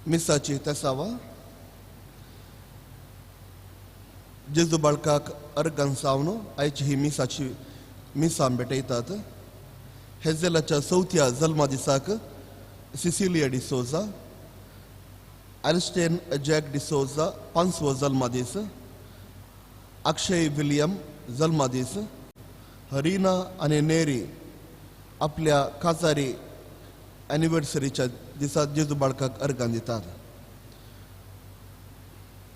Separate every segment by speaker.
Speaker 1: मिसाची तेसावा जेजू बाळकाक अर्गान सावन आयची ही मिसाची मिसां भेटयतात. हेझेलाच्या चवथ्या जल्मा दिसाक सिसिलिया डिसोजा, आलस्टेन जॅक डिसोजा पांचवो जल्मा दीस, अक्षय विलियम जल्मा दीस, हरिना आनी नेरी आपल्या काजारी एनिवर्सरीच्या दिसा जेजू बाळकाक अर्गां दितात.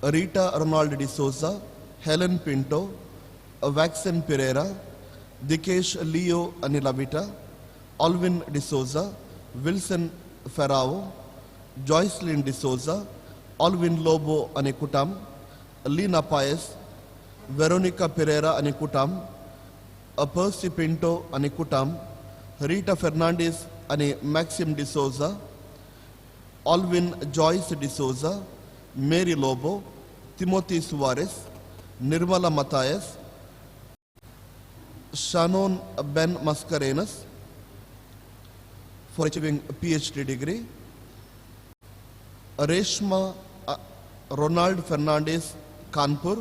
Speaker 1: Rita Ronald D'Souza, Helen Pinto, Waxen Pereira, Dikesh Leo आनी Lavita, Alvin D'Souza, Wilson Ferrao, Joycelyn D'Souza, Alvin Lobo आनी कुटाम, लीना पायस, वेरोनिका पिरेरा आनी कुटाम, पर्सी पिंटो आनी कुटाम, रिटा फेर्नांडीस आनी Maxim D'Souza, Alvin Joyce D'Souza, Mary Lobo, Timothy Soares, Nirmala Mathias, Shannon Ben Mascarenhas for achieving PhD degree, Reshma Ronald Fernandes Kanpur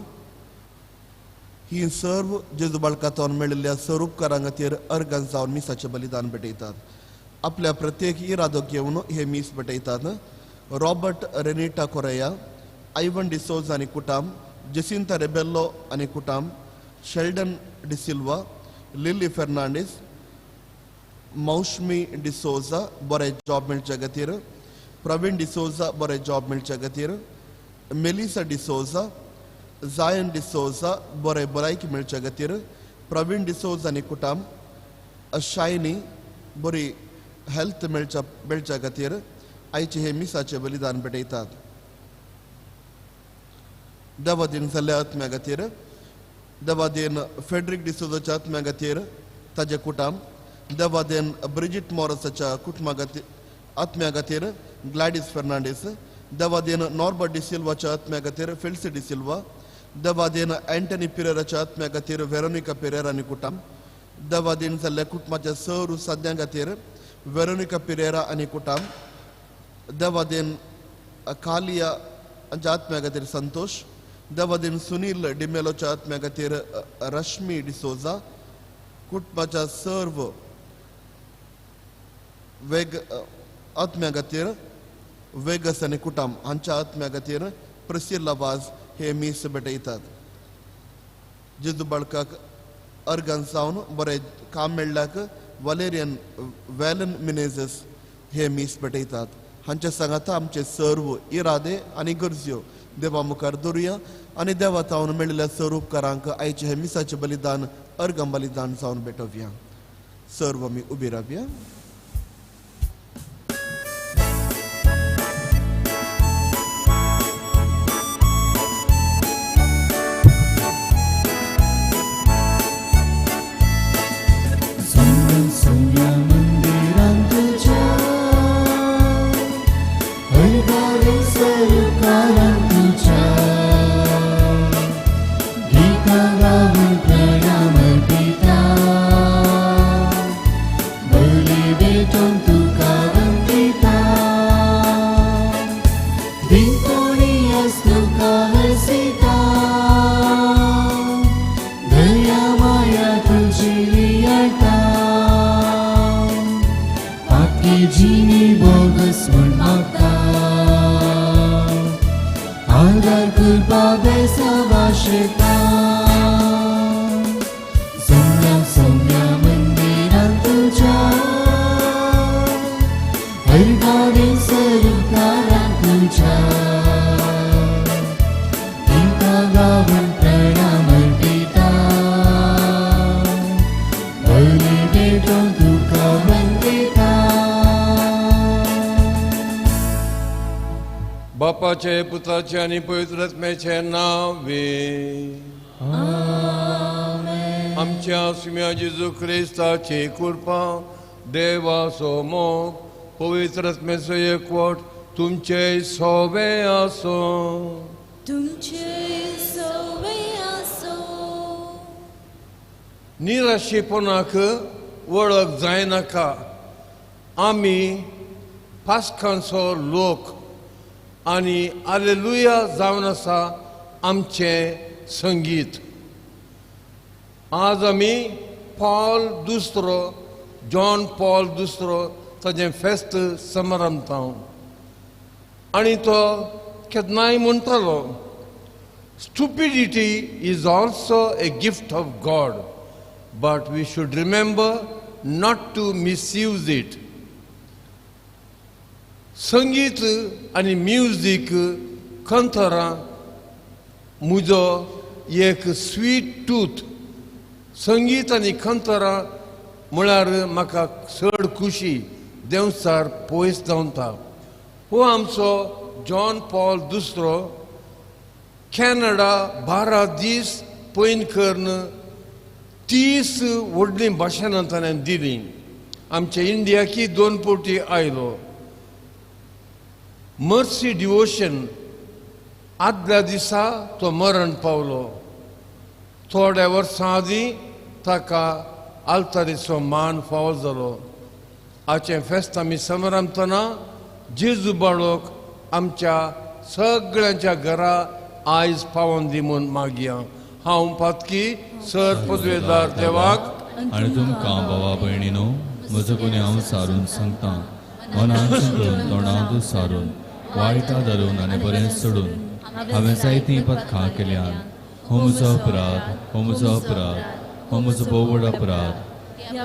Speaker 1: ही सर्व जेजू बाळकांतून मेळिल्ल्या स्वरूपकारां खातीर अर्गां जावन मिसाचें बलिदान भेटयतात. आपल्या प्रत्येक इरादो घेवन हे मीस भेटयतात. रॉबर्ट रेनिटा कोरेया, आयवन डिसोज आनी कुटाम, जेसिंता रेबेल्लो आनी कुटाम, शेल्डन डिसिल्वा, लिली फेर्नांडीस, मौशमी डिसोजा बरें जॉब मेळच्या खातीर, प्रवीण डिसोजा बरें जॉब मेळच्या खातीर, मेलिसा डिसोजा, जायन डिसोजा बरें भलायकी मेळच्या खातीर, प्रवीण डिसोजा आनी कुटाम, शायनी बरी हेल्थ मेळच्या खातीर आयचे हे मिसाचे बलिदान भेटयतात. देवादीन जाल्ल्या आत्म्या खातीर, देवादीन फेड्रीक डिसोजाच्या आत्म्या खातीर ताजे कुटाम, देवादीन ब्रिजिट मॉरसाच्या कुटुंबा खातीर आत्म्या खातीर ग्लॅडीस फेर्नांडीस, देवादीन नॉर्बर्ट डिसिल्वाच्या आत्म्या खातीर फेल्सी डिसिल्वा, देवादीन अँटनी पिरेराच्या आत्म्या खातीर वेरोनिका पिरेरा आनी कुटाम, देवादीन जाल्ल्या कुटुंबाच्या सर्व साध्यां खातीर वेरोनिका पिरेरा आनी कुटाम, देवादीन कालिया हांच्या आत्म्या खातीर संतोष, देवादीन सुनील डिमेलोच्या आत्म्या खातीर रश्मी डिसोजा, कुटुंबाच्या सर्व वेग आत्म्या खातीर वेगस आनी कुटाम हांच्या आत्म्या खातीर प्रसिल्ला वाज हे मीस भेटयतात. जेजू बाळकाक अर्गान जावन बरें काम मेळ्ळ्याक वलेरियन वेलन मिनेझस हे मीस भेटयतात. हांच्या सांगाता आमचे सर्व इरादे आनी गरज्यो देवा मुखार दवरुया आनी देवा तावन मेळिल्ल्या सर्व उपकारांक आयचे हे मिसाचें बलिदान अर्गां बलिदान जावन भेटोवया. सर्व आमी उबी रावया.
Speaker 2: बापाचे पुताचे आनी पवित्र आत्म्याचे नांवे आमच्या सुम्या जेजू क्रिस्ताची कृपा, देवाचो मोग, पवित्र आत्म्याचो एकवट तुमचे सोवे आसो.
Speaker 3: तुमचे सोवे आसो.
Speaker 2: निराशेपणाक वळख जायनाका. आमी पास्कांचो लोक, आनी आलेलुया जावन आसा आमचें संगीत. आज आमी पॉल दुसरो, जॉन पॉल दुसरो ताजें फेस्त समारंभता आनी तो केन्नाय म्हणटालो, stupidity is also a gift of God, but we should remember not to misuse it. संगीत आनी म्युजीक कंतरां म्हजो एक स्वीट टूथ. संगीत आनी कंतरां म्हळ्यार म्हाका चड खुशी देंवचार पयस जावता. हो आमचो जॉन पॉल दुसरो कॅनडा 12 दीस पयन करून 30 व्हडलीं भाशणां ताणें दिलीं. आमच्या इंडियाकी 2 फावटी आयलो. मर्सी डिवोशन आदल्या दिसा तो मरण पावलो. थोड्या वर्सां आदीं ताका आल्तारीचो मान फावो जालो. आजचें फेस्त आमी समारंभतना जेजू बाळक आमच्या सगळ्यांच्या घरा आयज पावोन दी म्हूण मागया. हांव पातकी सर पदवेदार देवाक
Speaker 4: आनी तुमकां भावा भयणीनो म्हजो कोणी हांव सारून सांगता, मनान चिंतून तोंडांत सारून वायटां धरून आनी बरें सोडून हांवें जायतीं पथकां केल्यान. हो म्हजो अपराध, हो म्हजो अपराध, हो म्हजो भोव व्हड अपराध.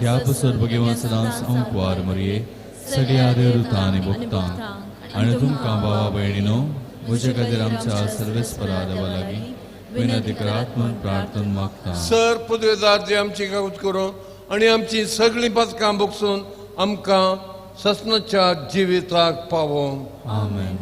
Speaker 4: ह्या पसर भगवान सदांच हांव कुवार मरये सगळ्या देवदूतां आनी भक्तांक आनी तुमकां भावा भयणीनो म्हजे खातीर आमच्या सर्वेस्परा देवा लागीं विनंती करात म्हूण प्रार्थना मागता.
Speaker 2: सर पदवेदार जे आमची कागद करूं आनी आमची सगळीं पथकां बगसून आमकां ससनाच्या जिविताक पावों.
Speaker 4: आमेन.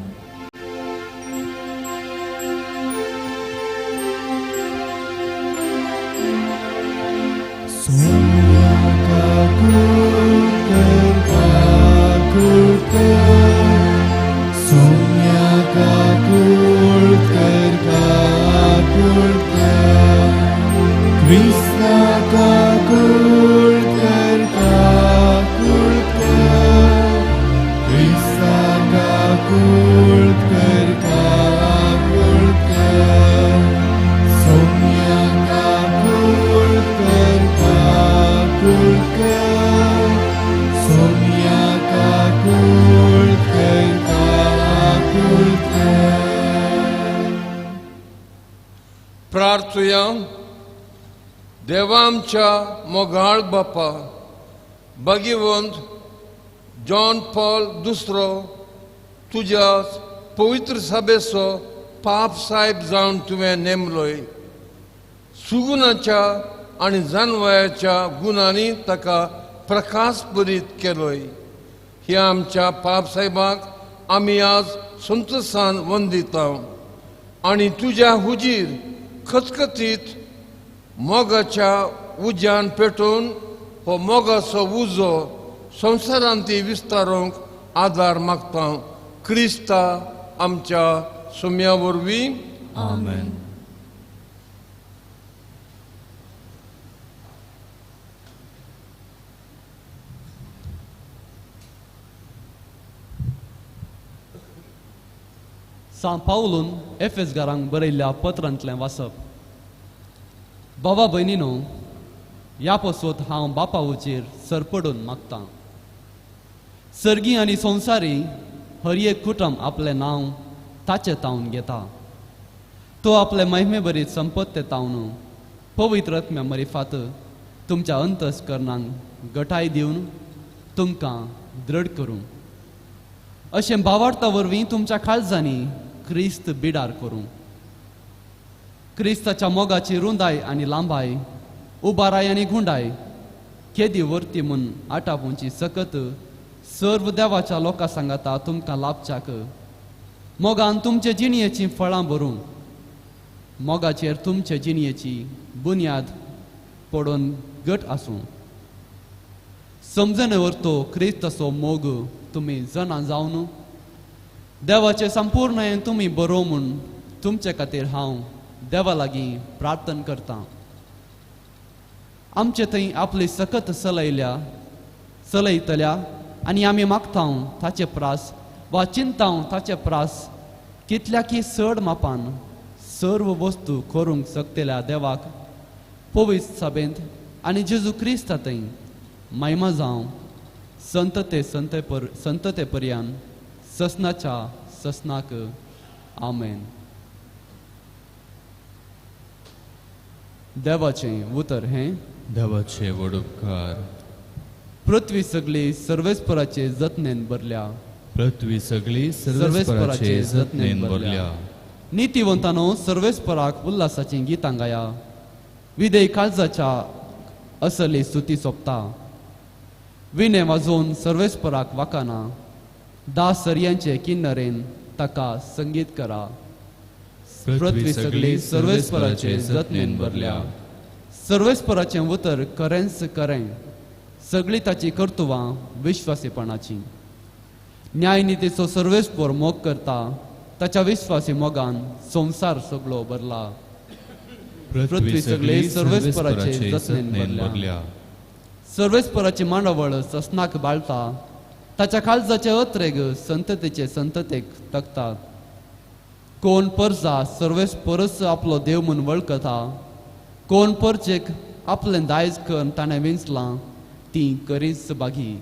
Speaker 2: प्रार्थुया. देवा आमच्या मोगाळ बापा, भाग्यवंत जॉन पॉल दुसरो तुज्या पवित्र सभेचो पाप साहेब जावन तुवें नेमलोय. सुगुणाच्या आनी जानवयाच्या गुणांनी ताका प्रकाश बरीत केलोय. ह्या आमच्या पाप साहेबाक आमी आज संतोशान वंदिता आनी तुज्या हुजीर खतखतीत मोगाच्या उज्यान पेटोवन हो मोगाचो उजो संवसारांत विस्तारूंक आदार मागता. क्रिस्ता आमच्या सुम्या वरवीं.
Speaker 4: आमेन.
Speaker 5: सां पावलून एफेसगारांक बरयल्ल्या पत्रांतलें वाचप. बाबा भयणीनो, ह्या पासत हांव बापा उचेर सरपडून मागतां. सर्गी आनी संवसारी हर एक कुटुंब आपलें नांव ताचें तावन घेता. तो आपले महिमे बरी संपत्ते तावन पवित्र आत्म्या मरिफात तुमच्या अंतस्करणांक गटाय दिवन तुमकां दृढ करूं. अशें भावार्था वरवीं तुमच्या काळजांनी क्रिस्त बिडार करूं. क्रिस्ताच्या मोगाची रुंदाय आनी लांबाय, उबाराय आनी गुंडाय केदी वर्ती म्हूण आटापुंची सकत सर्व देवाच्या लोकां सांगाता तुमकां लाभच्याक मोगान तुमचे जिणयेचीं फळां भरूं. मोगाचेर तुमचे जिणयेची बुन्याद पडून घट आसूं. समजणे वरतो क्रिस्ताचो मोग तुमी जाणा जावन देवाचे संपूर्ण तुमी बरो म्हूण तुमचे खातीर हांव देवा लागीं प्रार्थना करतां. आमचे थंय आपली सकत चलयतल्या आनी आमी मागता ताचे प्रास वा चिंताव ताचे प्रास कितल्याकी चड मापान सर्व वस्तू करूंक शकतल्या देवाक पवित्र सभेंत आनी जेजू क्रिस्ता थंय महिमा जावं संतते संते पर संतते पर्यान ससनाच्या ससनाक. आमेन. देवाचें उतर हें.
Speaker 4: देवाचे व्हड उपकार.
Speaker 5: पृथ्वी सगळी सर्वेस्पराचे जतनेन भरल्या.
Speaker 4: पृथ्वी सगळी सर्वेस्पराचे जतनेन भरल्या.
Speaker 5: नितीवंतानो सर्वेस्पराक उल्हासाचीं गितां गाया. विदेय काळजाच्या असली स्तुती सोंपता. विणे वाजोवन सर्वेस्पराक वाकाना. दास सरयांचे किन्नरेन ताका संगीत करा.
Speaker 4: पृथ्वी सगळी सर्वेस्पराचे जतनेन भरल्या.
Speaker 5: सर्वेस्पराचें उतर खरेंच खरें. सगळी ताची कर्तुवां विश्वासीपणाची. न्यायनितीचो सर्वेस्पर मोग करता. ताच्या विश्वासी मोगान संवसार सगळो भरला.
Speaker 4: पृथ्वी सगळी सर्वेस्पराचे जतनेन भरल्या.
Speaker 5: सर्वेस्पराची मांडावळ ससनाक बाळता. ताच्या काळजाचे अत्रेग संततेचे संततेक तकतात. कोण परजा सर्वेस्परच आपलो देव म्हूण वळखता. कोण परचेक आपलें दायज करून ताणें विंचलां ती करीच बागी.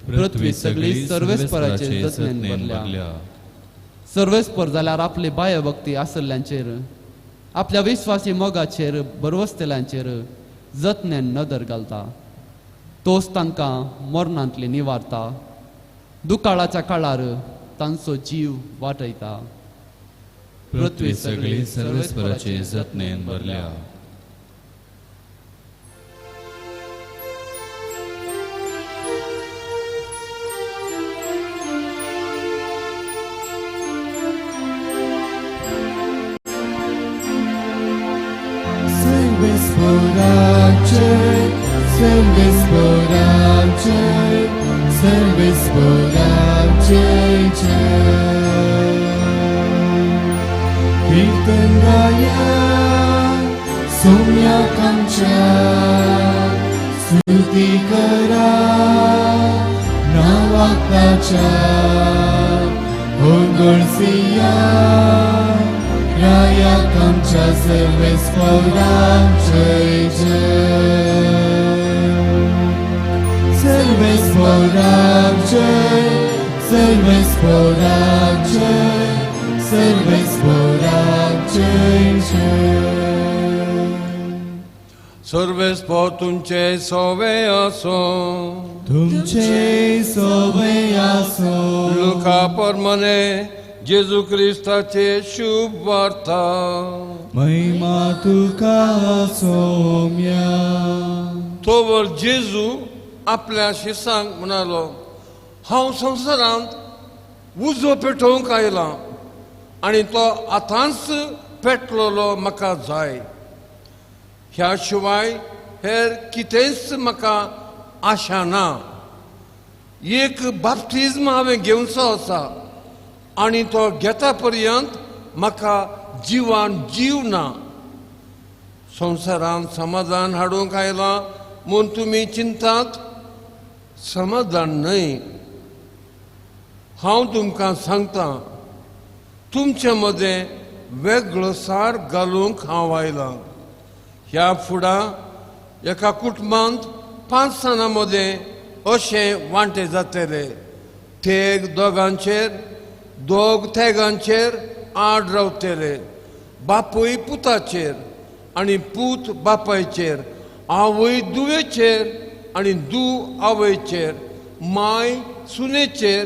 Speaker 4: पृथ्वी सगळी सर्वेस्पराचे जतनेन भरल्या.
Speaker 5: सर्वेस्पर जाल्यार आपली बायभक्ती आसल्ल्यांचेर आपल्या विश्वासी मोगाचेर बरवसतल्यांचेर जतनेन नदर घालता. तोच तांकां मरणांतली निवारता. दुकाळाच्या काळार तांचो जीव वाटयता.
Speaker 4: पृथ्वी सगळी सर्वेस्पराचे जतनेन भरल्या.
Speaker 6: सर्वेस्पराचे जय. कीर्तन गाया सोम्याकांच्या स्तुती करा नावाकाच्या होंगळसिया रायाकांच्या सर्वेस्पराचे जय. सर्वेस्पराचे सर्वेस्पराचे सर्वेस्पराचे जय.
Speaker 2: सर्वेस्पर तुमचे सोवे आसो.
Speaker 6: तुमचे सोवे आसो.
Speaker 2: लुका परमने जेजू क्रिस्ताचे शुभ वार्ता.
Speaker 6: महिमा तुका सोम्या.
Speaker 2: तोवर जेजू आपल्या शिसांक म्हणालो, हांव संवसारांत उजो पेटोवंक आयलां आनी तो आतांच पेटलेलो म्हाका जाय. ह्या शिवाय हेर कितेंच म्हाका आशा ना. एक बाप्तिज्म हांवें घेवचो आसा आनी तो घेता पर्यंत म्हाका जिवान जीव ना. संवसारांत समाधान हाडूंक आयलां म्हूण तुमी चिंतात, समाधान न्हय. हांव तुमकां सांगता, तुमचे मदें वेगळो सार घालूंक हांव आयलां. ह्या फुडां एका कुटुंबांत 5 जाणां मदें अशें वांटे जातले. तेग दोगांचेर, दोग तेगांचेर आड रावतले. बापूय पुताचेर आनी पूत बापायचेर, आवय दुवेचेर आनी दू आवयचेर, माय सुनेचेर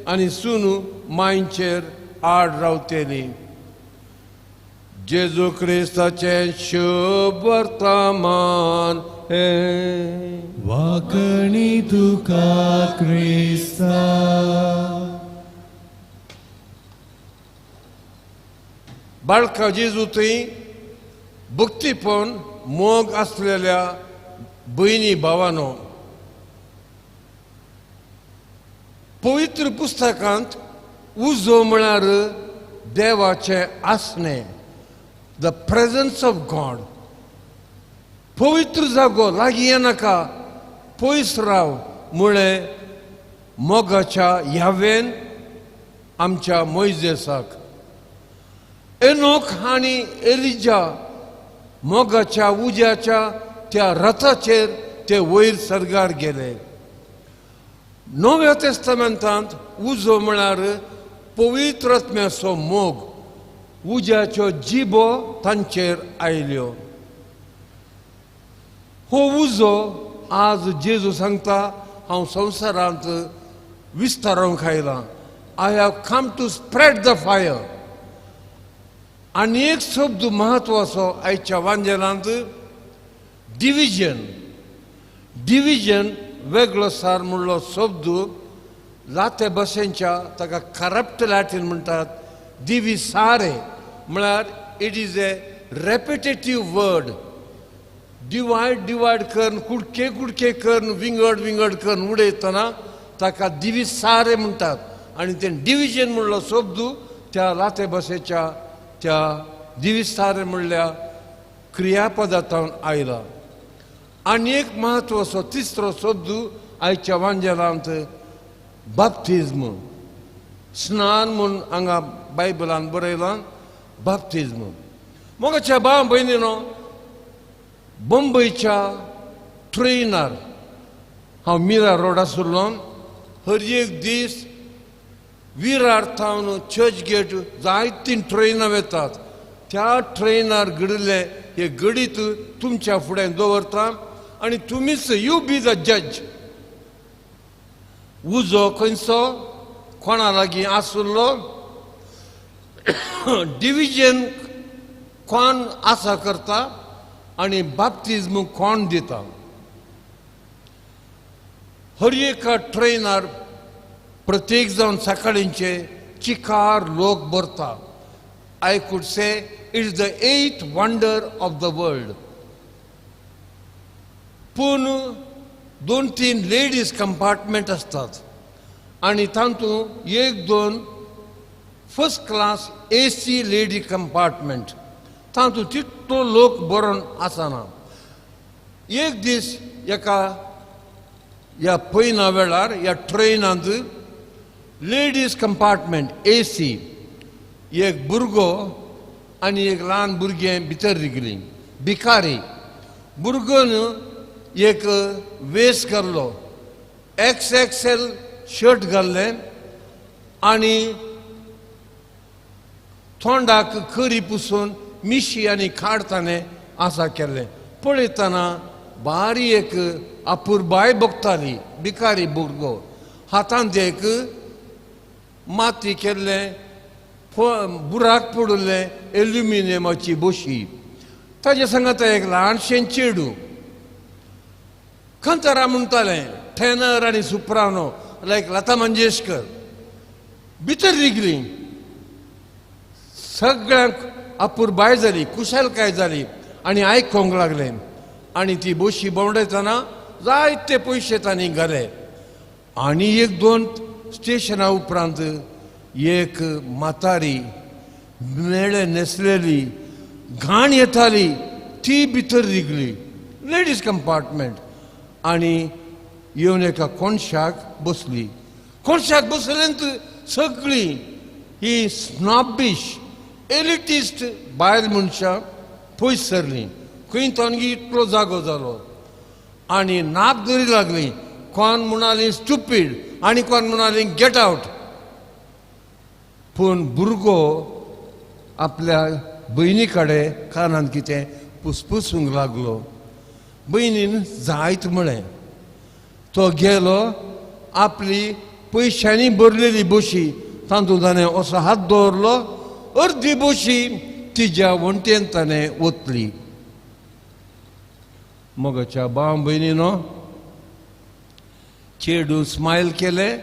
Speaker 2: आनी सुनू मायचेर आड रावतली. जेजू क्रिस्ताचें शुभ वर्तमान हें.
Speaker 6: वाकणी तुका क्रिस्ता.
Speaker 2: बाळका जेजू थंय भक्तीपण मोग आसलेल्या भयणी भावानो, पवित्र पुस्तकांत उजो म्हळ्यार देवाचें आसणें, the presence of God. पवित्र जागो लागीं येनाका, पयस राव म्हळें मोगाच्या ह्यावेन आमच्या मोयजेसाक. एनोक आनी एलिजा मोगाच्या उज्याच्या त्या रथाचेर ते वयर सर्गार गेले. नव्या तेस्तामेंतांत उजो म्हळ्यार पवित्र आत्म्याचो मोग, उज्याच्यो जिबो तांचेर आयल्यो. हो उजो आज जेजू सांगता हांव संवसारांत विस्तारोंक आयलां. I have come to spread the fire. आनी एक शब्द म्हत्वाचो आयच्या वांजेलांत डिविजन. डिविजन वेगळो सार म्हणलो शब्द लाते भाशेंच्या ताका करप्ट लॅटीन म्हणटात. दिविसारे म्हळ्यार it is a repetitive word. Divide divide करून कुडके कुडके करून विंगड विंगड करून उडयतना ताका दिविसारे म्हणटात. आनी तें डिविजन म्हणलो शब्द त्या लाते भाशेच्या त्या दिविसारे म्हणल्या क्रियापदांत आयला. आनी एक म्हत्वाचो तिसरो शब्द आयच्या वांजेलांत बाप्तिज्म, स्नान म्हूण हांगा बायबलान बरयलां बाप्तिज्म. मोगाच्या भाव भयणीनो, बंबयच्या ट्रेनार हांव मिरा रोड आशिल्लो. हर एक दीस विरार थावन चर्च गेट जायतीं ट्रेनां वेतात. त्या ट्रेनार घडिल्लें हे घडीत तुमच्या फुडें दवरता आनी तुमीच you be the जज. उजो खंयचो कोणा लागीं आशिल्लो, डिविजन कोण आसा करता आनी बाप्तिज्म कोण दिता. हर एका ट्रेनार प्रत्येक जावन सकाळींचे चिकार लोक भरता. I could say it is the eighth wonder of the world. पूण 2-3 लेडीज कंपार्टमेंट आसतात आनी तातूंत 1-2 first class A C lady compartment, तातूंत तितलो लोक बरोवन आसना. एक दीस एका ह्या पयना वेळार ह्या ट्रेनांत लेडीज कंपार्टमेंट ए सी एक भुरगो आनी एक ल्हान भुरगें भितर रिगलीं. भिकारी भुरगोन एक वेस घाल्लो, XXL shirt घाल्लें आनी तोंडाक करी पुसून मिशी आनी खाड ताणें आसा केल्लें. पळयतना बारी एक अपुरबाय बगताली. भिकारी भुरगो हातांत एक माती केल्लें बुराक पडिल्लें एल्युमिनियमाची बोशी, ताजे सांगाता एक ल्हानशें चेडूं. खंतरा म्हणटालें टेनर आनी सुप्रानो लायक लता मंगेशकर. भितर रिगली, सगळ्यांक अपुरबाय जाली, कुशलकाय जाली आनी आयकोंक लागलें. आनी ती बोशी भोंवडायतना जायते पयशे तांणी घाले. आनी 1-2 स्टेशना उपरांत एक म्हातारी मेळे न्हेसलेली घाण येताली ती भितर रिगली लेडीज कंपार्टमेंट आनी येवन एका कोनशाक बसली. कोनशाक बसलेंत सगळीं ही स्नॉबिश एलिटिस्ट बायल मनशां पयस सरलीं. खंय तांगी इतलो जागो जालो आनी नाक धरी लागली. कोण म्हणाली स्टुपीड आनी कोण म्हणाली गेट आवट. पूण भुरगो आपल्या भयणी कडेन कानांत कितें पुसपुसूंक लागलो. भयणीन जायत म्हळें. तो गेलो, आपली पयशांनी भरलेली बशी तातूंत ताणें असो हात दवरलो, अर्दी बशी तिज्या वण्टेन ताणें ओतली. मोगाच्या भाव भयणीनो, चेडून स्मायल केलें,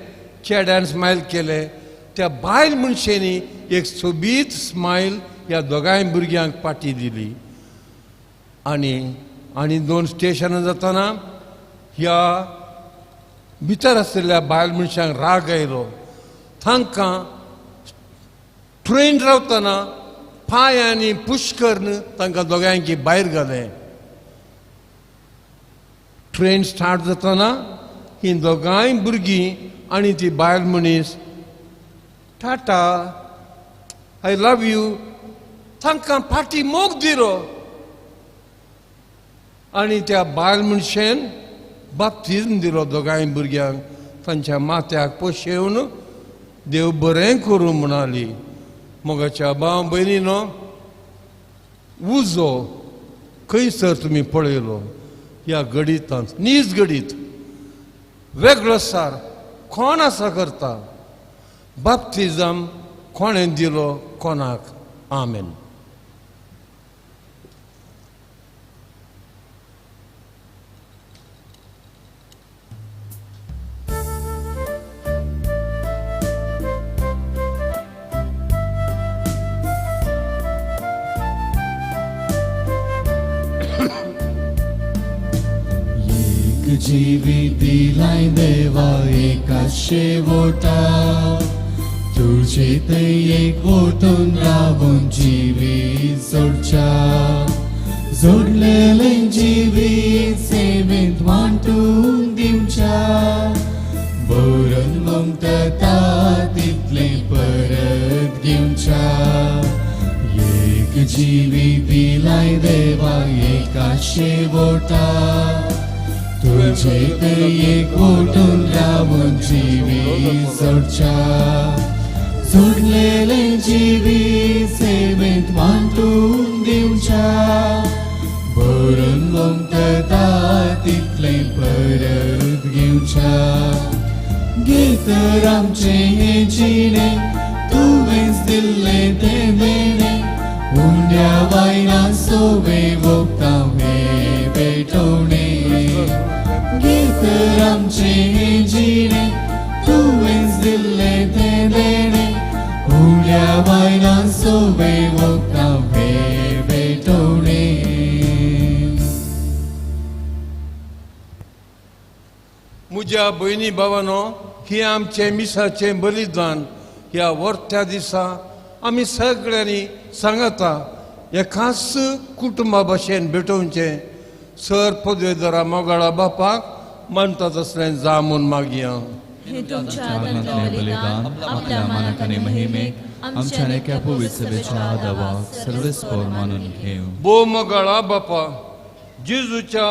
Speaker 2: चेड्यान स्मायल केलें. त्या बायल मनशेंनी एक सोबीत स्मायल ह्या दोगांय भुरग्यांक पाटी दिली. आनी आनी 2 स्टेशनां जातना ह्या भितर आशिल्ल्या बायल मनशांक राग आयलो. तांकां ट्रेन रावतना पांयांनी पुश करून तांकां दोगांयकी भायर घालें. ट्रेन स्टार्ट जातना ही दोगांय भुरगीं आनी ती बायल मनीस टाटा I love you तांकां फाटी मोग दिलो आनी त्या बायल मनशेन बाप्तिज्म दिलो दोगांय भुरग्यांक तांच्या माथ्याक पोशेवन देव बरें करूं म्हणाली. मोगाच्या भाव भयणीनो, उजो खंयसर तुमी पळयलो ह्या गणितांत, नीज गणीत वेगळो सार कोण आसा करता. बाप्तिजम कोणें दिलो कोणाक? आमेन.
Speaker 6: जीवित दिलाय देवा एका शेवटा, तुझे ते एक वोटून रावून जिवीत जोडच्या, जोडलेलें जिवीत सेवेंत वांटून दिवच्या, बरोवन ममता तितलें परत घेवच्या. एक जिवीत दिलाय देवा एका शेवटा, तुझे ते एक वोटून रावून जिवीत जोडच्या, जोडलेलें जिवीत सेवेंत वांटून दिवच्या, बरोवन ममता तितलें परत घेवच्या. घे तर आमचें हें जिणें, तुवेंच दिल्लें तें देणें, उंड्या वायना सोवे वोगता हें पेटोवणें. घे तर आमचें हें जिणें, तुवेंच दिल्लें तें देणें, उंड्या वायना सोवे वोगता हें पेटोवणें.
Speaker 2: म्हज्या भयणी भावानो, ही आमचें मिसाचें बलिदान. ह्या वर्त्या दिसा आमी सगळ्यांनी सांगता एकाच कुटुंबा भशेन भेटोवचें. सर पदवेदारा मोगाळा बापाक मानता तसलें जामून मागया.
Speaker 3: हे तुमच्या
Speaker 4: हातांतलें बलिदान आपल्या मानाक आनी महिमेक आमच्या नेक्या पवित्र सभेच्या आदावाक सर्वेस्पोर मानून घेवं.
Speaker 2: भोव मोगाळा बापा, जेजूच्या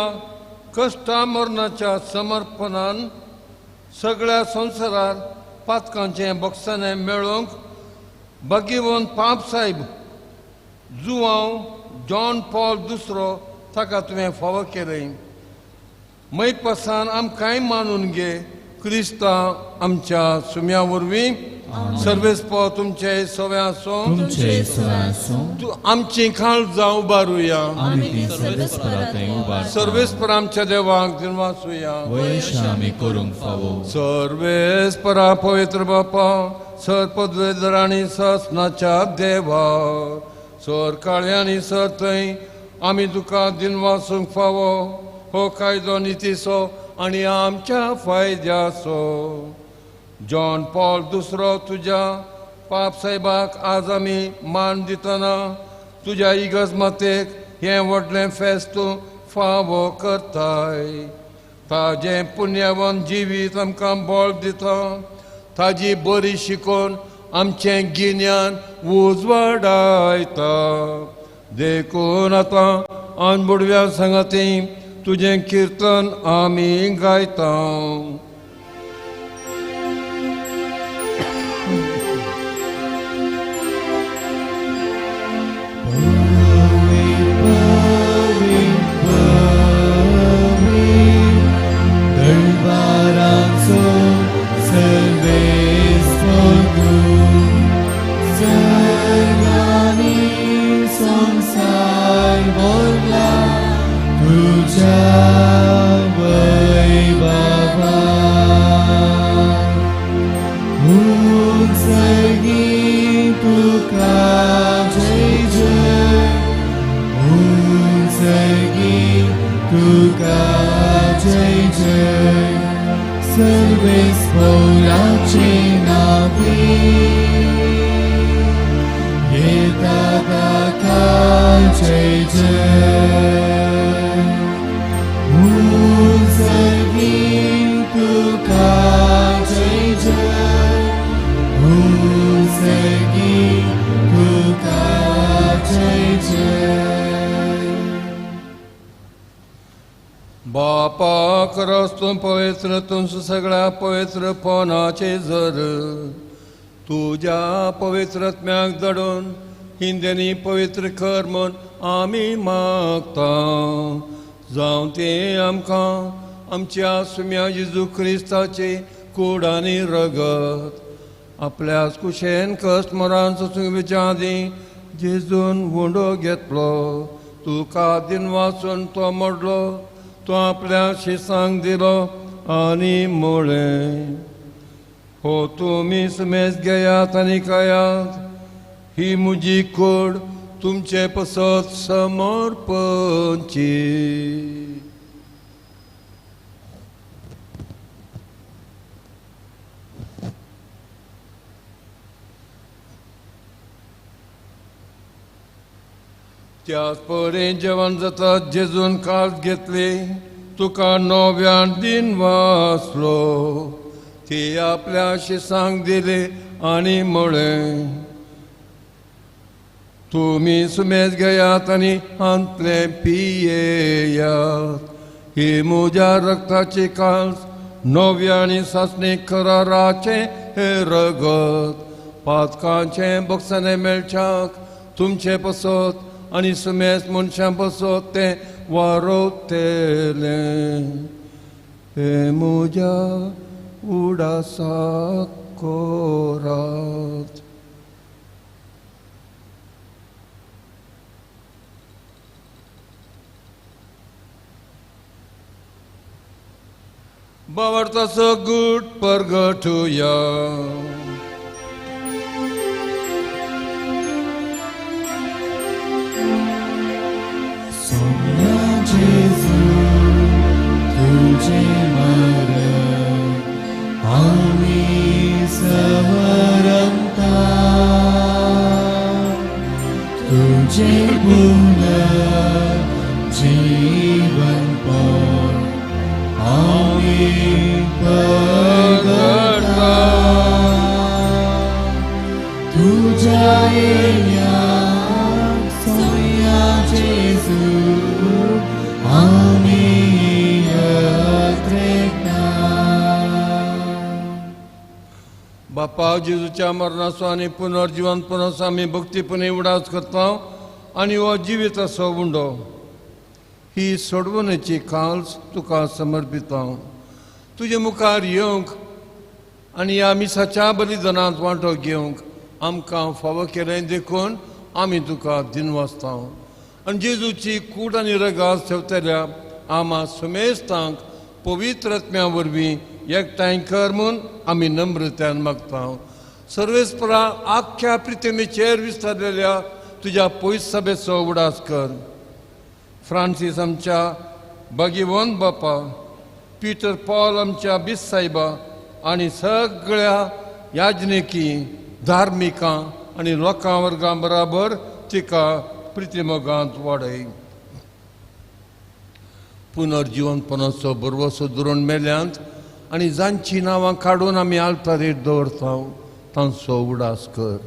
Speaker 2: कश्टा मरणाच्या समर्पणान सगळ्या संवसारार पातकांचें बक्षाणें मेळोवंक भाग्यवंत पाप साहेब जुवांव जॉन पॉल दुसरो ताका तुवें फावो केलें. मैपासान आमकांय मानून घे. क्रिस्ता आमच्या सुम्या वरवीं सर्वेस्पोर तुमचे सवे आसूं,
Speaker 4: तुमचे सवे आसूं.
Speaker 2: आमची खाल जावं उबारुया.
Speaker 4: आमी ती सर्वेस्परा थंय उबारता.
Speaker 2: सर्वेस्पर आमच्या देवाक दिनवासुया.
Speaker 4: वयश आमी करूंक फावो.
Speaker 2: सर्वेस्परा पवित्र बापा, सर पदवेदार आनी ससनाच्या देवा, सर काळ्यांनी सर थंय आमी तुका दिनवासूंक फावो. हो कायदो नितीचो आनी आमच्या फायद्याचो. जॉन पॉल दुसरो तुज्या पाप साहेबाक आज आमी मान दितना तुज्या इगर्ज मातेक हें व्हडलें फेस्त फावो करताय. ताजें पुण्यवन जिवीत आमकां बळ दिता. ताजी बरी शिकोवन आमचें गिन्यान उजवाडायता. देखून आतां अनबुडव्या सांगाती तुजें किर्तन आमी गायता.
Speaker 6: Jai
Speaker 2: तूं पवित्र, तूं सगळ्या पवित्रपणाचे जर तुज्या पवित्रत्म्याक धाडून हिंद्यांनी पवित्र कर म्हूण आमी मागता. जावं तें आमकां आमच्या सुम्या जेजू क्रिस्ताचे कूड आनी रगत आपल्याच कुशेन कश्ट मरान सोसूंक आदीं जेजून उंडो घेतलो, तुका दिन वाचून तो मोडलो, तो आपल्या शिसांक दिलो आनी म्हळें, हो तुमी सुमेज घेयात आनी खायात, ही म्हजी कूड तुमचे पसत समर्पणची. त्याच परी जेवण जाता जेजून कास घेतली, तुका नव्यान दिन वाचलो, ती आपल्या शिसांक दिली आनी म्हळें, तुमी सुमेज घेयात आनी हांतलें पियेयात, ही म्हज्या रक्ताची कास नव्या आनी सासणी कराराचें हें रगत पातकांचें बक्षाणें मेळच्याक तुमचे पसत आनी सुमेज मनशां पसत तें वारोवतलें. हें म्हज्या उडासाक करात. बावडताचो गूट परगटुया.
Speaker 6: सोम्या जेजू तुझे मरण आमी समरंता, तुझे पुनर्जीवन पण आमी परगटा, तुझ्या येण्याक सोम्या जेजू आमी यत्रेता.
Speaker 2: बापा, जेजूच्या मरणाचो आनी पुनर्जीवनपणाचो आमी भक्तीपणे उडास करता आनी हो जिविताचो उंडो ही सोडवणेची काल्स तुका समर्पिता. तुजे मुखार येवंक आनी ह्या मिसाच्या बलिदानांत वांटो घेवंक आमकां फावो केलें देखून आमी तुका दिनवासता. आनी जेजूची कूड आनी रगास ठेवतल्या आमा सुमेस्तांक पवित्र आत्म्या वरवीं एकठांय कर म्हूण आमी नम्रतान मागता. सर्वेस्परा आख्ख्या प्रितमेचेर विस्तारलेल्या तुज्या पयस सभेचो उडास कर. फ्रांसीस आमच्या बागीवन बापा, पीटर पॉल आमच्या बीस साहेबा आनी सगळ्या याजनिकी धार्मिकां आनी लोकां वर्गां बराबर तिका प्रितिमोगांत वाडय. पुनर्जीवनपणाचो भरवसो धरून मेल्यांत आनी जांचीं नांवां काडून आमी आल्तारेर दवरता तांचो उडास कर.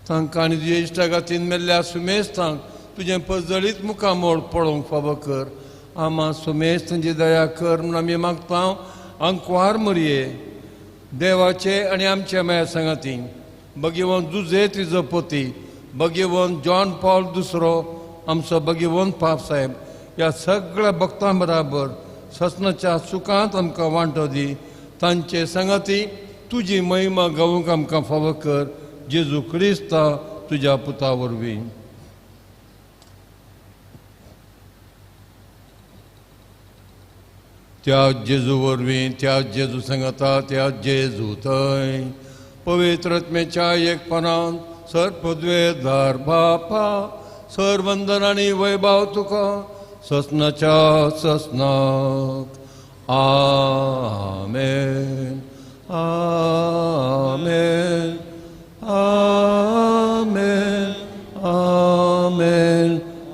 Speaker 2: तांकां आनी तुज्या इश्टागातीन मेल्ल्या सुमेस्तांक तुजें पजळीत मुखामोळ पळोवंक फावो कर. आमा सुमेस्त तांची दया कर म्हूण आमी मागता. आंकवार मरये देवाचे आनी आमच्या माया सांगाती भगेवन जुजे तिजो पती, भगेवन जॉन पॉल दुसरो आमचो भगेवन पाप साहेब ह्या सगळ्या भक्तां बराबर ससनाच्या सुखांत आमकां वांटो दी. तांचे सांगाती तुजी महिमा गावूंक आमकां फावो कर. जेजू क्रिस्ता तुज्या पुता वरवीं. त्या जेजू वरवीं, त्या जेजू सांगाता, त्या जेजू थंय पवित्र आत्म्याच्या एकपणान सर पदवेदार बापा सर वंदन आनी वैभव तुका ससनाच्या ससनाक. आमेन आमेन आमेन आमेन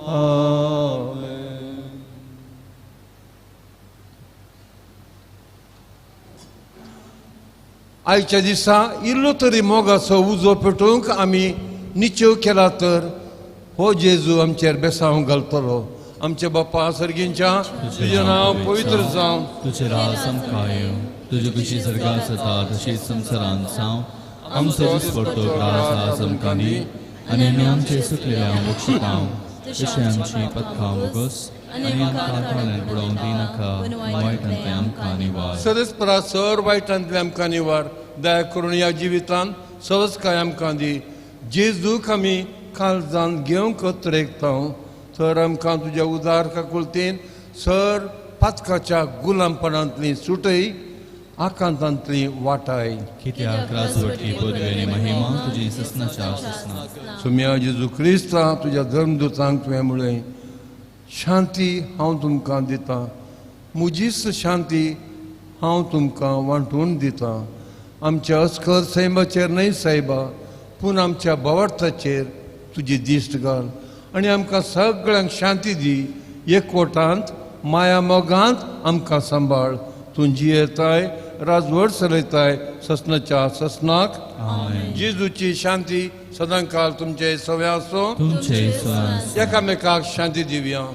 Speaker 2: आमेन. आयच्या दिसा इल्लो तरी मोगाचो उजो पेटोवंक आमी निचेव केला तर हो जेजू आमचेर बेसांव घालतलो आमच्या बापा सर्गींच्या तुजें नांव पवित्र जावं,
Speaker 4: तुजें राज आमकां येवं, तुजी खुशी सर्गांत जाता तशीच संवसारांत जावं. आमचो दिसपडतो ग्रास आज आमकां दी आनी आमी आमचे सुकलेल्या बक्षितांव तशें आमची पथकां बोगस आनी आमकां तोंडान बुडोवंक दिनाका, वायटांतलें आमकां निवार.
Speaker 2: सरस्परा सर वायटांतलें आमकां निवार. दया करून ह्या जिवितांत सवस्काय आमकां दी. जेजूक आमी काळजान घेवंक अत्रेकता तर आमकां तुज्या उदार काकुळतेन सर पातकाच्या गुलामपणांतली सुटय, आकांतांतली वाटाय.
Speaker 4: कित्याक राजवटकी पदवी आनी महिमा तुजी ससनाच्या ससना.
Speaker 2: सोम्या जेजू क्रिस्ता तुज्या धर्मदूतांक तुवें म्हळें, शांती हांव तुमकां दितां, म्हजीच शांती हांव तुमकां वांटून दितां. आमच्या अस्कर सैमाचेर न्हय सायबा, पूण आमच्या भावार्थाचेर तुजी दिश्ट घाल आनी आमकां सगळ्यांक शांती दी. एकवटांत माया मोगांत आमकां सांबाळ. तूं जियेताय, राजवट चलयताय ससनाच्या ससनाक. जेजूची शांती सदांकाल तुमचे सव्या आसूं. एकामेकाक शांती दिवया.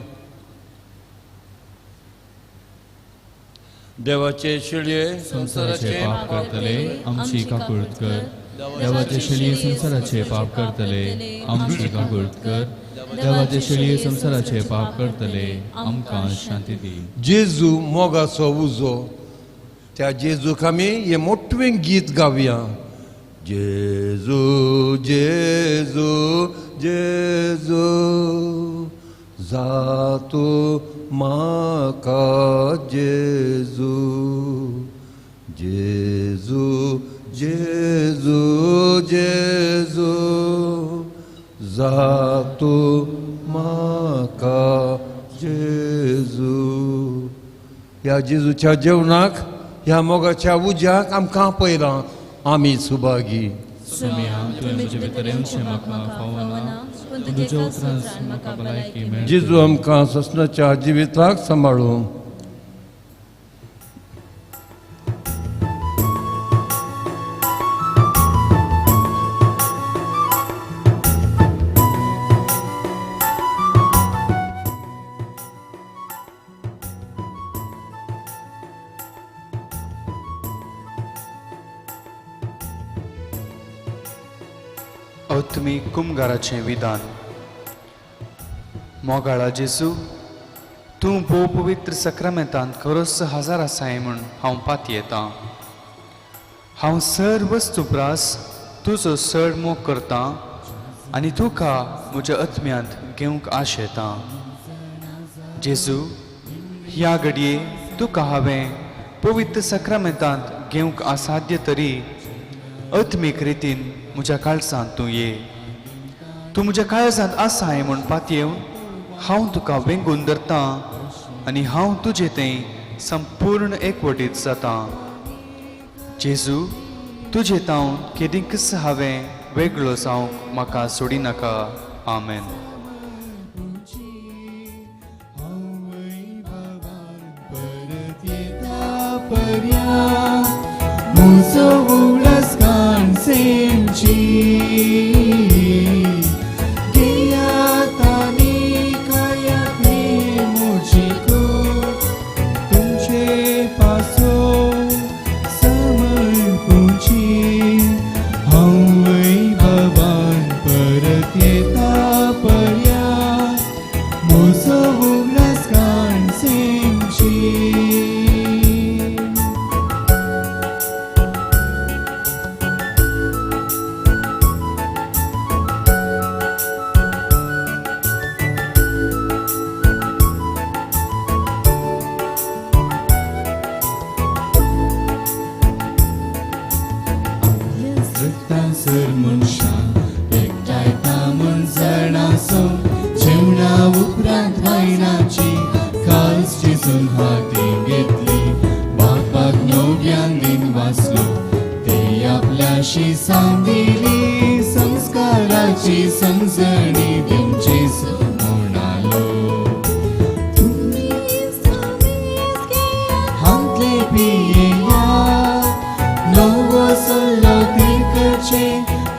Speaker 2: देवाचे शिळये
Speaker 4: संवसाराचे पाप करतले आमची काकुळट कर. देवाचे शिळये संवसाराचे पाप करतले आमची काकुळट कर. देवाचे शिळये संवसाराचे पाप करतले आमकां शांती दी.
Speaker 2: जेजू मोगाचो उजो, त्या जेजूक आमी हें मोटवें गीत गावया. जेजू जेजू जेजू जातो म्हाका जेजू, जेजू जेजू जेजू जातो म्हाका जेजू. ह्या जेजूच्या जेवणाक, ह्या मोगाच्या उज्याक आमकां आपयलां. आमी सुभागी. जेजू आमकां ससनाच्या जिविताक सांबाळूं.
Speaker 7: आत्मीक कुमगाराचें विधान. मोगाळा जेजू, तूं भोव पवित्र सक्रामेंतांत खरोच हजार आसाय म्हूण हांव पातयेतां. हांव सर वस्तू प्रास तुजो चड मोग करतां आनी तुका म्हज्या आत्म्यांत घेवंक आशेतां. जेजू, ह्या घडये तुका हांवें पवित्र सक्रामेंतांत घेवंक असाध्य तरी आत्मीक रितीन म्हज्या काळजांत तूं ये. तूं म्हज्या काळजांत आसाय म्हूण पातयेवन हांव तुका वेंगून धरतां आनी हांव तुजे थंय संपूर्ण एकवटीत जातां. जेजू, तुजे तावन केदींकच हांवें वेगळो जावंक म्हाका सोडिनाका. आमेन.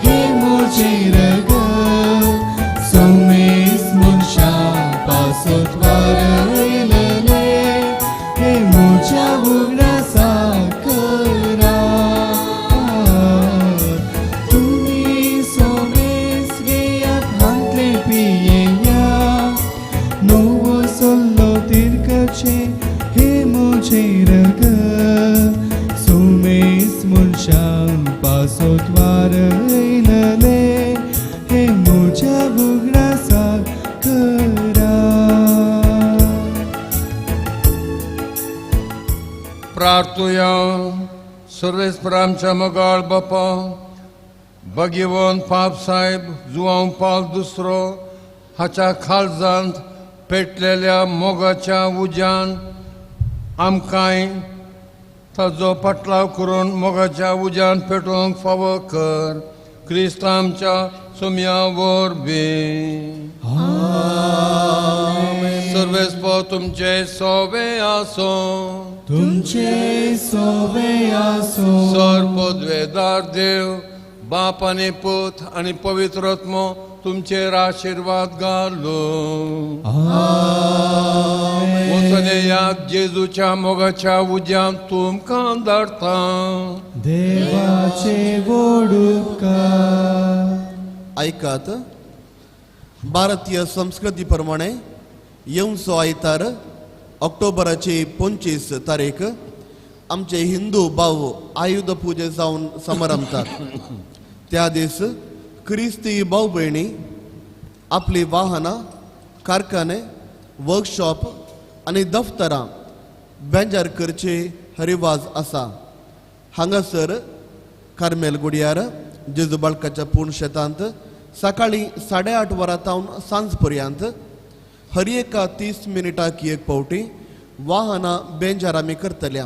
Speaker 6: हे मोजेर ग, सोमेस मनशा पासत.
Speaker 2: सर्वेस्परामच्या मोगाळ बापा, भाग्यवंत पाप साहेब जुआंव पाल दुसरो हाच्या खालजांत पेटलेल्या मोगाच्या उज्यान आमकांय ताजो पाटलाव करून मोगाच्या उज्यान पेटोवंक फावो कर. क्रिस्त आमच्या सोम्या वरवीं. सर्वेस्पर तुमचे सोवे आसो.
Speaker 6: तुमचे सोवे आसो.
Speaker 2: सर पदवेदार देव बाप आनी पूत आनी पवित्र आत्मो तुमचेर आशिर्वाद घालो. वचून येयात जेजूच्या मोगाच्या उज्यान तुमकां धाडटा.
Speaker 6: देवाचे व्हड उपकार.
Speaker 1: आयकात, भारतीय संस्कृती प्रमाणे येवचो आयतार ऑक्टोबराची 25 तारीख आमचे हिंदू भाव आयुध पुजे जावन समारंभतात. त्या दीस क्रिस्ती भाव भयणी आपली वाहनां, कारखाने, वर्कशॉप आनी दफ्तरां बेंजार करचे रिवाज आसा. हांगासर कार्मेल गुडियार जेजू बाळकाच्या पूर्ण शेतांत सकाळीं 8:30 वरां तावन सांज पर्यंत हर एका 30 मिनटाक एक फावटी वाहनां बेंजार आमी करतले.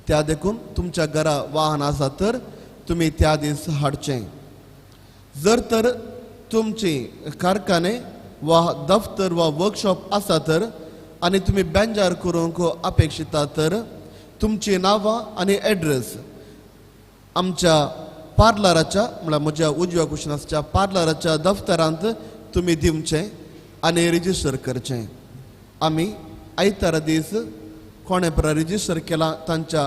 Speaker 1: त्या देखून तुमच्या घरा वाहन आसा तर तुमी त्या दीस हाडचें. जर तर तुमची कारखाने वा दफ्तर वा वर्कशॉप आसा तर आनी तुमी बेंजार करूंक अपेक्षिता तर तुमची नांवां आनी एड्रेस आमच्या पार्लराच्या, म्हळ्यार म्हज्या उजव्या कुशीन आसच्या पार्लराच्या दफ्तरांत तुमी दिवचें आनी रजिस्टर करचें. आमी आयतारा दीस कोणें पळय रजिस्टर केलां तांच्या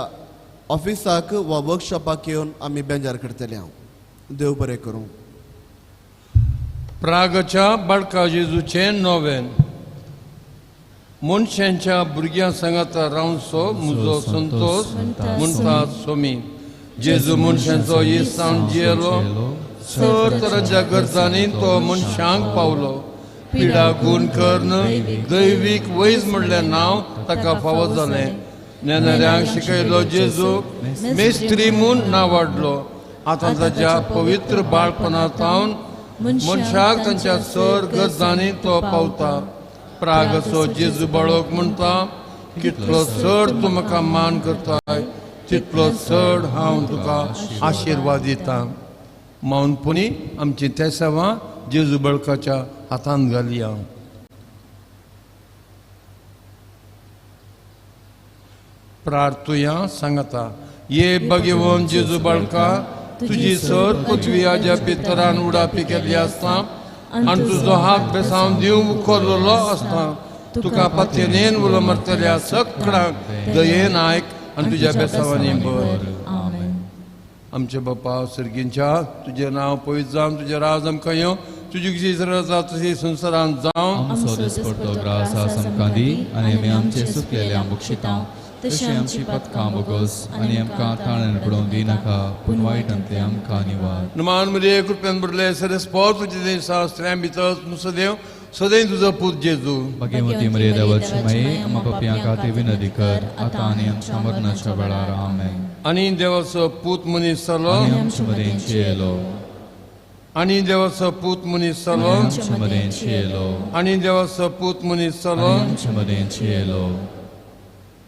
Speaker 1: ऑफिसाक वा वर्कशॉपाक येवन आमी बेंजार करतले. हांव देव बरें करूं.
Speaker 2: प्रागच्या बाळका जेजूचें नोवेन. मनशांच्या भुरग्यां सांगाता रावचो म्हजो संतोश म्हणटा सोमी. जेजू मनशांचो इसाण जियेलो, सर तरांच्या गरजांनी तो मनशांक पावलो. पिडा गुण कर्ण दैवीक वैज म्हणलें नांव ताका फावो जालें. नेणाऱ्यांक शिकयलो जेजू, मेस्त्री म्हूण नांव वाडलो. आतां ताच्या पवित्र बाळपणा तावन मनशाक तांच्या सर गरजांनी तो पावता. प्रागचो जेजू बाळक म्हणटा, कितलो चड तूं म्हाका मान करताय तितलो चड हांव तुका आशिर्वाद दिता. मावन पुणी आमची तेसावां जेजू बाळकाच्या हातांत घालया. प्रार्थुया सांगता, ये भगवंत जेजू बाळका, तुजी सर पृथ्वी पितरान उडापी केल्ली आसता आनी तुजो हात बेसावन दिवंक उखल्लो आसता. तुका पत्यनेन उलो मरतल्या सगळ्यांक दयेन आयक आनी तुज्या बेसावांनी भर. आमचे बापा सर्गींच्या, तुजें नांव पवित्र जावन तुजें राज आमकां येवं, तुजी खुशी जाता तशी संवसारांत जावं.
Speaker 4: आमचो दिसपडतो ग्रास आमकां दी आनी आमी आमचे सुकलेले बक्षिता तशी आमची पथकां बोगस आनी आमकां ताळण पडोवंक दिनाका, पूण वायटांतले आमकां निवार.
Speaker 2: नुमान मरे कृपेन भरले सरस्पत तुजे देसा स्त्रियां भितर सदैव सदैव तुजो पूत जेजू.
Speaker 4: भाग्यवती मरिया देवाची माये, आमकां पापयां खातीर विनंती कर आतां आनी आमच्या मरणाच्या वेळार. आमेन.
Speaker 2: आनी देवाचो पूत मनीस जालो
Speaker 4: आनी आमचे मदें जियेलो.
Speaker 2: आनी देवाचो पूत मनीस जालो
Speaker 4: आमचे मदें जियेलो.
Speaker 2: आनी देवाचो पूत मनीस जालो
Speaker 4: आमचे मदें जियेलो.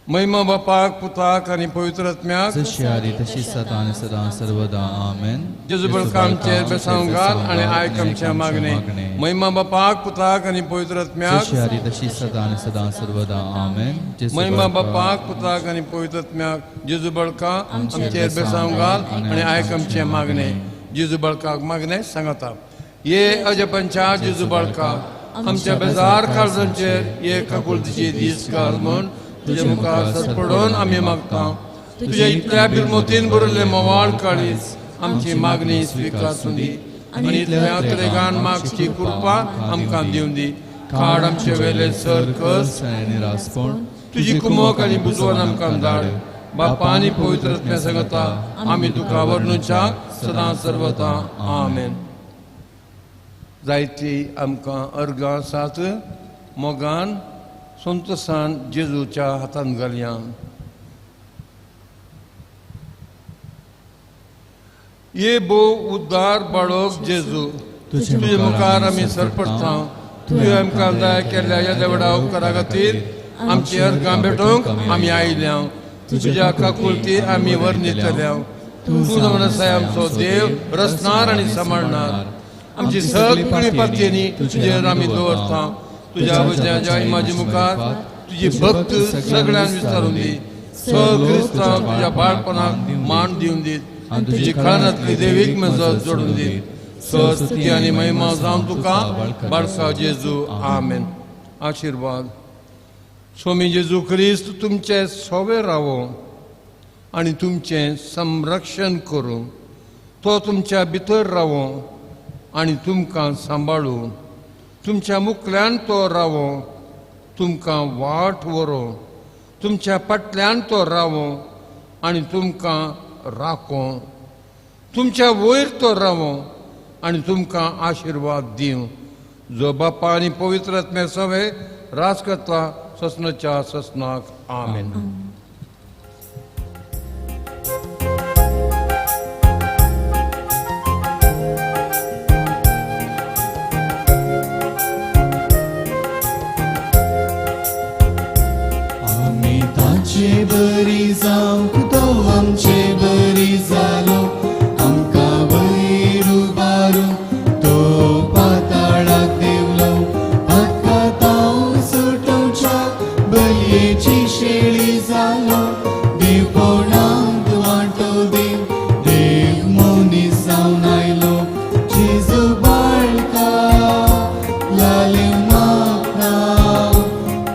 Speaker 2: महिमा बापाक पुताक आनी पवित्र आत्म्याक,
Speaker 4: जशी आदी तशी सदां आनी सदां सर्वदा. आमेन.
Speaker 2: जेजू बळका आमचेर बेसांव घाल आनी आयक आमचें मागणें. महिमा बापाक पुताक आनी पवित्र आत्म्याक,
Speaker 4: जशी आदी तशी सदां आनी सदां सर्वदा. आमेन.
Speaker 2: महिमा बापाक पुताक आनी पवित्र आत्म्याक, जेजू बळका आमचेर बेसांव घाल आनी आयक आमचें मागणें. जेजू बळकाक मागणें सांगता, ये अजपंचा जेजू बळका आमच्या बेजार काळजांचेर ये काकुळतीची दीस घाल म्हूण तुज्या मुखार सरपडून आमी मागता. तुज्या इतल्या बिरमोतीन भरिल्ले मोवाळ काळीज आमची मागणी स्विकारून दी आनी इतल्या त्रेगान मागची कृपा आमकां दिवन दी. काड आमचे वेले सर कस
Speaker 4: आनी निरासपण,
Speaker 2: तुजी कुमोक आनी बुजवण आमकां धाड. बापा आनी पवित्र आत्म्या सांगता आमी तुका वर्णुच्या सदां सर्वता. आमेन. जायती आमकां अर्गां आसात मोगान संतोसान जेजूच्या हातांत घालया. ये भोव उद्धार बाळोक जेजू, तुजे मुखार आमी सरपडटा. तुवें आमकां दया केल्ल्या ह्या देवडा उपकारा खातीर आमची अर्गां भेटोवंक आमी आयल्या. तुज्या काकुळती आमी वर्णितल्या. तूं जावन आसाय आमचो देव, रचणार आनी सांबाळणार. आमची सगळी पातयेनी तुजेर आमी दवरता. तुज्या वज्याच्या इमाजी मुखार तुजी भक्त सगळ्यांक विचारून दी. सगळं क्रिस्तांव तुज्या बाळपणाक मान दिवन दीत. तुजी खानांतली देवीक मजत जोडून दीत. स्तुती आनी महिमा जावन तुका बाळका जेजू. आमेन. आशिर्वाद. स्वामी जेजू क्रिस्त तुमचे सोवे रावो आनी तुमचें संरक्षण करूं. तो तुमच्या भितर रावो आनी तुमकां सांबाळूं. तुमच्या मुखल्यान तो रावो, तुमकां वाट व्हरो. तुमच्या फाटल्यान तो रावो आनी तुमकां राखो. तुमच्या वयर तो रावो आनी तुमकां आशिर्वाद दिवं. जो बापा आनी पवित्र आत्म्या सवे राज करता ससनाच्या ससनाक. आमेन.
Speaker 6: आमी ताचे बरी जावंक तो आमचे बरी जालो. आमकां वयर उबारून तो पाताळाक देंवलो. पातकां सुटोवच्या बलयेची शेळी जालो. देव कोणाक वांटो देव, देव मनीस जावन आयलो. जेजू बाळका लालेव मागता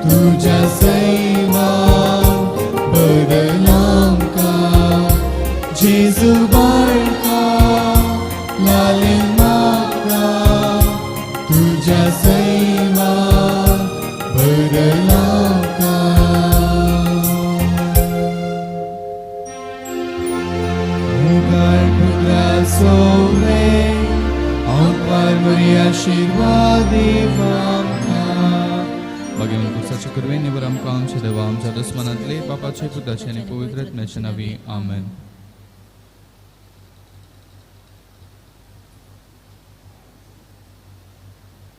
Speaker 6: तुज्या सैमान बदल आमकां. जेजू बाळका लालेव मागता तुज्या सैमान बदल आमकां. मुखार पुत्रा सोवे आमकार बरी आशिर्वाद देव आमकां.
Speaker 4: भाग्यवान पुरसाचे कृपेन निबर आमकां आमच्या देवा आमच्या दुस्मनांतले पापाचे पुताचे आनी पवित्र आत्म्याचे नांवी. आमेन.